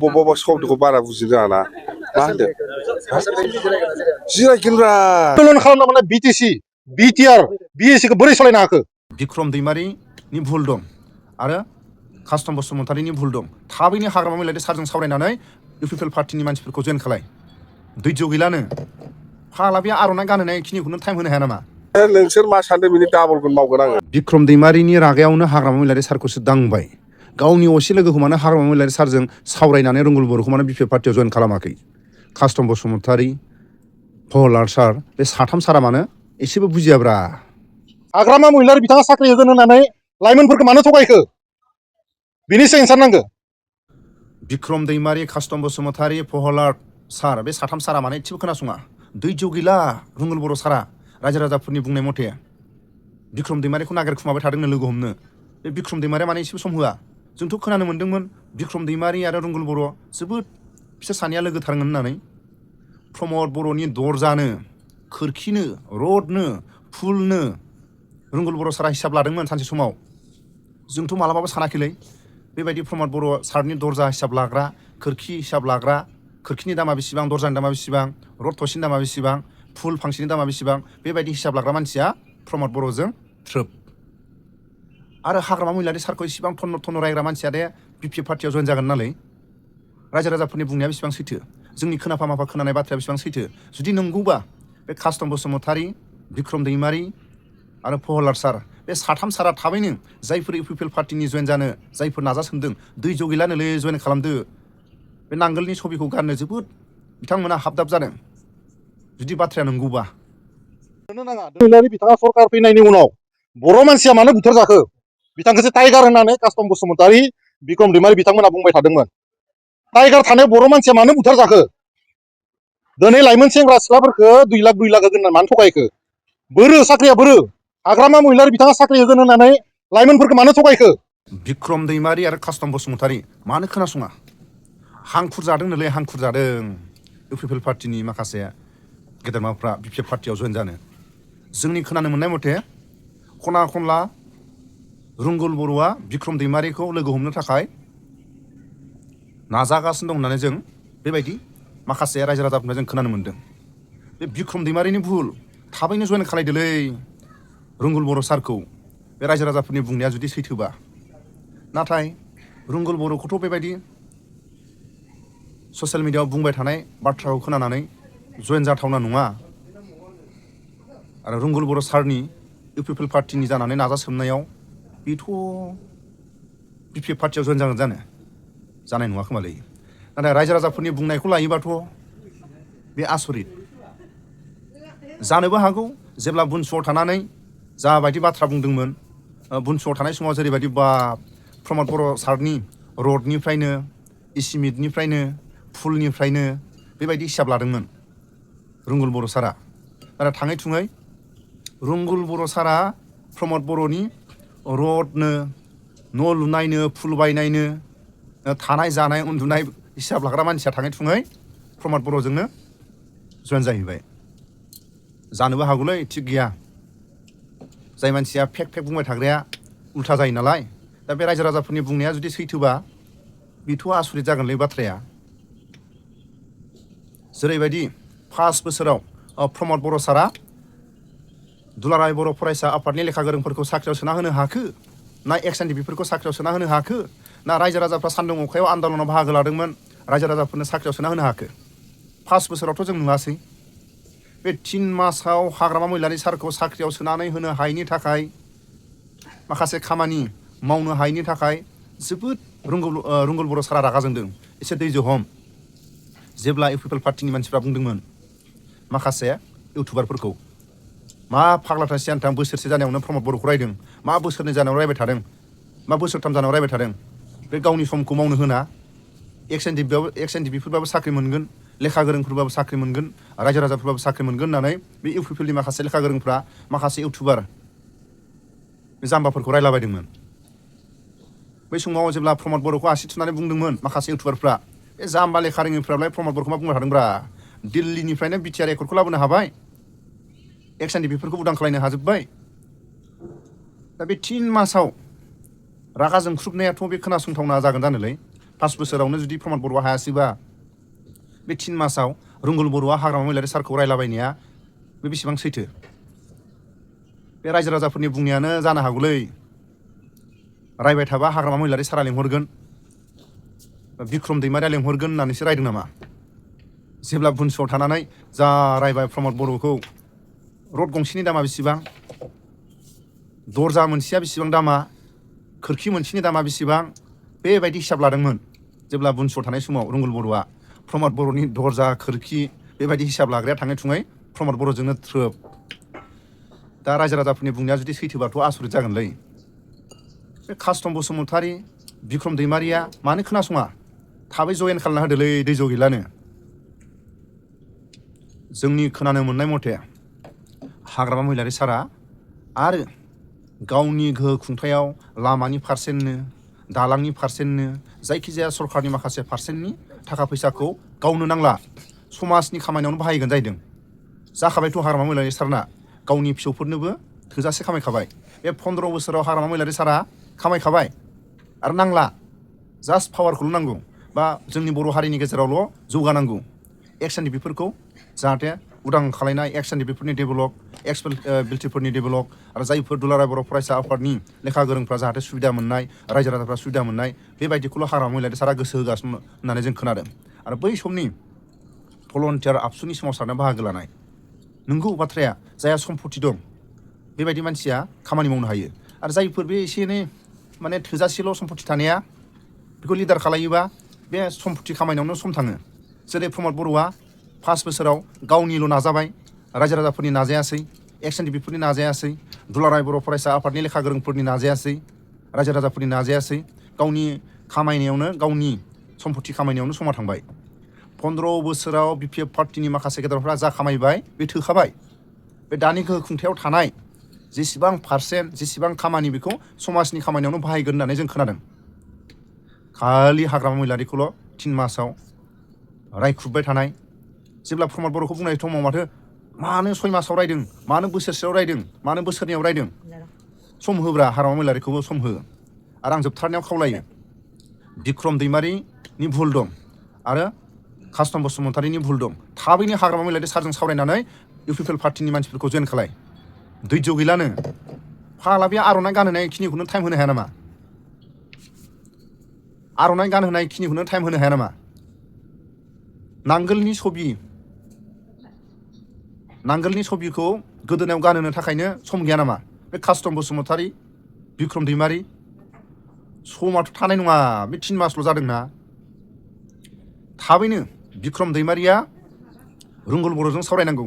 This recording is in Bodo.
बबेबा शब्दखौ बारा बुजिनो रोङा मा होनदों जिरायगोनब्रा आन्दलन खालामना मोननाय बिटिसि बिटिआर बिएसिखौ बोरै सालायनो हाखो? बिक्रम दैमारिनि भुल दं आरो कास्टम बसुमतारिनि भुल दं। थाबैनो हाग्रामा महिलारि सारजों सावरायनानै इउपिपिएल पार्टिनि मानसिफोरखौ जइन खालाय। दैज्य गैलानो फाला बे आर'नाइ गानहोनाय खिनिखौनो टाइम होनो हाया नामा? नोंसोर मा सानदों बिनि डाबलखौनो मावगोन आङो। बिक्रम दैमारिनि रागायावनो हाग्रामा महिलारि सारखौसो दांबाय। गावनि असे लोगोखौ मानो हाग्रामा महिलारि सारजों सावरायनानै रंगुल बर'खौ मानो बिपिएफ पार्टियाव जइन खालामाखै? कास्टम बसुमतारि, प्रहलाद सार बे साथाम सारा मानो एसेबो बुजियाब्रा। हाग्रामा महिलारि बिथाङा साख्रि होगोन होननानै लाइमोनफोरखौ मानो थगायखो? बिनि सायाव एन्सार नांगौ। बिक्रम दैमारि, कास्टम बसुमतारि, प्रहलाद सार बे साथाम सारा मानो एसेबो खोनासङा। दैज्य गैला रंगुल बर' सारा रायजो राजाफोरनि बुंनाय मथे बिक्रम दैमारिखौ नागिरखुमाबाय थादोंनो लोगो हमनो। बे बिक्रम दैमारिया माने एसेबो सम होआ। जोंथ' खोनानो मोन्दोंमोन बिक्रम दैमारि आरो रंगुल बर' जोबोद बिसोर सानैया लोगोथारमोन होननानै। प्रमद बर'नि दरजानो, खोरखिनो, रडनो, फुलनो रंगुल बर' सारा हिसाब लादोंमोन सानसे समाव। जोंथ' मालाबाबो सानाखैलै बेबायदि प्रमद बर' सारनि दरजा हिसाब लाग्रा, खोरखि हिसाब लाग्रा, खोरखिनि दामा बेसेबां, दरजानि दामा बेसेबां, रड थसेनि दामा बेसेबां, फुल फांसेनि दामा बेसेबां बेबायदि हिसाब लाग्रा मानसिया प्रमद बर'जों थ्रोब। आरो हाग्रामा महिलारि सारखौ इसिबां थन्न थन्न रायग्रा मानसिया दे बिपिएफ पार्टियाव जइन जागोन नालाय। रायजो राजाफोरनि बुंनाया बेसेबां सैथो, जोंनि खोनाफा माफा खोनानाय बाथ्राया बेसेबां सैथो? जुदि नंगौबा बे कास्टम बसुमतारि, बिक्रम दैमारि आरो प्रहलाद सार बे साथाम सारा थाबैनो जायफोर इउपिपिएल पार्टिनि जइन जानो जायफोर नाजासोमदों दैज्य गैलानोलै जइन खालामदो। बे नांगोलनि छबिखौ गाननो जोबोद बिथांमोना हाबदाब जादों जुदि बाथ्राया नंगौबा। महिलारि बिथाङा सरकार फैनायनि उनाव बर' मानसिया मानो बुथार जाखो? बिथांखौसो टाइगार होननानै कास्टम बसुमतारि, बिक्रम दैमारि बिथांमोना बुंबाय थादोंमोन। टाइगार थानाय बर' मानसिया मानो बुथार जाखो? दिनै लाइमोन सेंग्रा सिख्लाफोरखौ 2 लाख होगोन होननानै मानो थगायखो? बोरो साख्रिया बोरो? हाग्रामा महिलारि बिथाङा साख्रि होगोन होननानै लाइमोनफोरखौ मानो थगायखो? बिक्रम दैमारि आरो कास्टम बसुमतारि मानो खोनासङा? हांखुर जादोंनोलै हांखुर जादों इउपिपिएल पार्टिनि माखासे गेदेरमाफ्रा बिपिएफ पार्टियाव जइन जानो। जोंनि खोनानो मोननाय मथे खना खनला रंगुल बर'आ बिक्रम दैमारिखौ लोगो हमनो थाखाय नाजागासिनो दं होननानै जों बेबायदि माखासे रायजो राजाफोरनिफ्राय जों खोनानो मोन्दों। बे बिक्रम दैमारिनि भुल, थाबैनो जइन खालायदोलै रंगुल बर' सारखौ बे रायजो राजाफोरनि बुंनाया जुदि सैथोबा। नाथाय रंगुल बर'खौथ' बेबायदि ससियेल मिडियाआव बुंबाय थानाय बाथ्राखौ खोनानानै जइन जाथावना नङा। आरो रंगुल बर' सारनि इउपिपिएल पार्टिनि जानानै नाजासोमनायाव बेथ' बिपिएफ पार्टियाव जइन जागोन जानाय नङा खोमालै। नाथाय रायजो राजाफोरनि बुंनायखौ लायोबाथ' बे आसरित। जानोबो हागौ जेब्ला बुनसुआव थानानै जाबायदि बाथ्रा बुंदोंमोन, बुनसुआव थानाय समाव जेरैबायदि बा प्रमद बर' सारनि रडनिफ्रायनो, इसिमिटनिफ्रायनो, फुलनिफ्रायनो बेबायदि हिसाब लादोंमोन रंगुल बर' सारा। नाथाय थाङै थुङै रंगुल बर' सारा प्रमद बर'नि रडनो, न' लुनायनो, फुल बायनायनो, थानाय जानाय उन्दुनाय हिसाब लाग्रा मानसिया थाङै थुङै प्रमद बर'जोंनो जइन जाहैबाय। जानोबो हागौलै थिग गैया। जाय मानसिया फेक फेक बुंबाय थाग्राया उल्था जायो नालाय। दा बे रायजो राजाफोरनि बुंनाया जुदि सैथोबा बेथ' आसरित जागोनलै बाथ्राया। जेरैबायदि 5 बोसोराव प्रमद बर' सारा दुलाराय बर' फरायसा आफादनि लेखा गोरोंफोरखौ साख्रियाव सोना होनो हाखो? ना एक्स-एन-डि-पिफोरखौ साख्रियाव सोना होनो हाखो? ना रायजो राजाफ्रा सान्दुं अखायाव आन्दलनाव बाहागो लादोंमोन रायजो राजाफोरनो साख्रियाव सोना होनो हाखो? 5 बोसोरावथ' जों नुवासै। बे 3 मासाव हाग्रामा महिलारि सारखौ साख्रियाव सोनानै होनो हायैनि थाखाय, माखासे खामानि मावनो हायैनि थाखाय जोबोद रंगुल बर' सारा रागा जोंदों। एसे दैज्य हम। जेब्ला इउपिपिएल पार्टिनि मानसिफ्रा बुंदोंमोन माखासे इउटुबारफोरखौ, मा फाग्लाथा सियानथां बोसोरसे जानायावनो प्रमद बर'खौ रायदों, मा बोसोरनै जानायाव रायबाय थादों, मा बोसोरथाम जानायाव रायबाय थादों। बे गावनि समखौ मावनो होना एक्स-एन-डि-पिफोरबाबो साख्रि मोनगोन, लेखा गोरोंफोरबाबो साख्रि मोनगोन, रायजो राजाफोरबाबो साख्रि मोनगोन होननानै बे इउपिपिएलनि माखासे लेखा गोरोंफ्रा माखासे इउटुबार बे जाम्बाफोरखौ रायलाबायदोंमोन। बै समाव जेब्ला प्रमद बर'खौ आसि थुनानै बुंदोंमोन माखासे इउटुबारफ्रा, बे जाम्बा लेखा रोङिफ्रालाय प्रमद बर'खौ मा बुंबाय थादोंब्रा, दिल्लीनिफ्रायनो बिटिआर एकर्डखौ लाबोनो हाबाय, एक्स-एन-डि-पिफोरखौ उदां खालायनो हाजोब्बाय। दा बे 3 मासाव रागा जोंख्रुबनायाथ' बे खोनासंथावना जागोन जानोलै। 5 बोसोरावनो जुदि प्रमद बर'आ हायासैबा बे 3 मासाव रुंगुल बर'आ हाग्रामा महिलारि सारखौ रायलाबायनाया बे बेसेबां सैथो? बे रायजो राजाफोरनि बुंनायानो जानो हागौलै रायबाय थाबा हाग्रामा महिलारि सारा लेंहरगोन बिक्रम दैमारिया लेंहरगोन होननानैसो रायदों नामा? जेब्ला बुनसुआव थानानै जा रायबाय प्रमद बर'खौ रड गंसेनि दामा बेसेबां, दरजा मोनसेया बेसेबां दामा, खोरखि मोनसेनि दामा बेसेबां, बेबायदि हिसाब लादोंमोन जेब्ला बुनसुआव थानाय समाव रुंगुल बर'आ प्रमद बर'नि दरजा खोरखि बेबायदि हिसाब लाग्राया थाङै थुङै प्रमद बर'जोंनो थ्रोब। दा रायजो राजाफोरनि बुंनाया जुदि सैथोबाथ' आसरित जागोनलै। बे कास्टम बसुमतारी बिक्रम दैमारिया मानो खोनासङा? थाबै जयेन खालामना होदोलै दैज' गैलानो। जोंनि खोनानो मोननाय मथे हाग्रामा महिलारि सारा आरो गावनि गोहो खुंथायाव लामानि पारसेन्टनो दालांनि पारसेन्टनो जायखिजाया सरकारनि माखासे पारसेन्टनि थाखा फैसाखौ गावनो नांला समाजनि खामानियावनो बाहायगोन जाहैदों। जाखाबायथ' हाग्रामा महिलारि सारना गावनि फिसौफोरनोबो थोजासे खामायखाबाय। बे 15 बोसोराव हाग्रामा महिलारि सारा खामायखाबाय आरो नांला। जास्ट पावारखौल' नांगौ बा जोंनि बर' हारिनि गेजेरावल' जौगानांगौ। एक्स एन डि पिफोरखौ जाहाथे उदां खालायनाय एक्स एन डि पिफोरनि डेभेलप, एक्सबिलिटिफोरनि डेभेलप आरो जायफोर दुलाराय बर' फरायसा आफादनि लेखा गोरोंफ्रा जाहाथे सुबिदा मोननाय, रायजो राजाफ्रा सुबिदा मोननाय बेबायदिखौल' हाग्रामा महिलारि सारा गोसो होगासिनो होननानै जों खोनादों। आरो बै समनि भलन्टियार आबसुनि सोमावसारनायाव बाहागो लानाय नंगौ बाथ्राया जायहा सम्पति दं बेबायदि मानसिया खामानि मावनो हायो। आरो जायफोर बे एसे एनै माने थोजासेल' सम्पति थानाया बेखौ लिडार खालायोबा बे सम्पति खामायनायावनो सम थाङो। जेरै प्रमद बर'आ 5 बोसोराव गावनिल' नाजाबाय, रायजो राजाफोरनि नाजायासै, एक्स एन डि पिफोरनि नाजायासै, दुलाराय बर' फरायसा आफादनि लेखा गोरोंफोरनि नाजायासै, रायजो राजाफोरनि नाजायासै। गावनि खामायनायावनो गावनि सम्पति खामायनायावनो समा थांबाय। 15 बोसोराव बि पि एफ पार्टिनि माखासे गेदेरफ्रा जा खामायबाय बे थोखाबाय। बे दानि गोहो खुंथायाव थानाय जेसेबां पारसेन्ट जेसेबां खामानि बेखौ समाजनि खामानियावनो बाहायगोन होननानै जों खोनादों। खालि हाग्रामा महिलारिखौल' 3 मासाव रायख्रुबबाय थानाय। जेब्ला प्रमद बर'खौ बुंनाय समाव मानो 6 मासाव रायदों, मानो बोसोरसेयाव रायदों, मानो बोसोरनैयाव रायदों? सम होब्रा हाग्रामा महिलारिखौबो सम हो। आरो आं जोबथारनायाव खावलायो बिक्रम दैमारिनि भुल दं आरो कास्टम बसुमतारीनि भुल दं। थाबैनो हाग्रामा महिलारि सारजों सावरायनानै इउ पि पि एल पार्टिनि मानसिफोरखौ जयेन खालाय। दैज' गैलानो फाला बे आर'नाइ गानहोनाय खिनिखौनो टाइम होनो हाया नामा? आर'नाइ गानहोनाय खिनिखौनो टाइम होनो हाया नामा? नांगोलनि सबिखौ गोदोनायाव गानहोनो थाखायनो सम गैया नामा? बे कास्टम बसुमतारी बिक्रम दैमारि समाथ' थानाय नङा। बे 3 मासल' जादोंना। थाबैनो बिक्रम दैमारिया रुंगुल बर'जों सावरायनांगौ।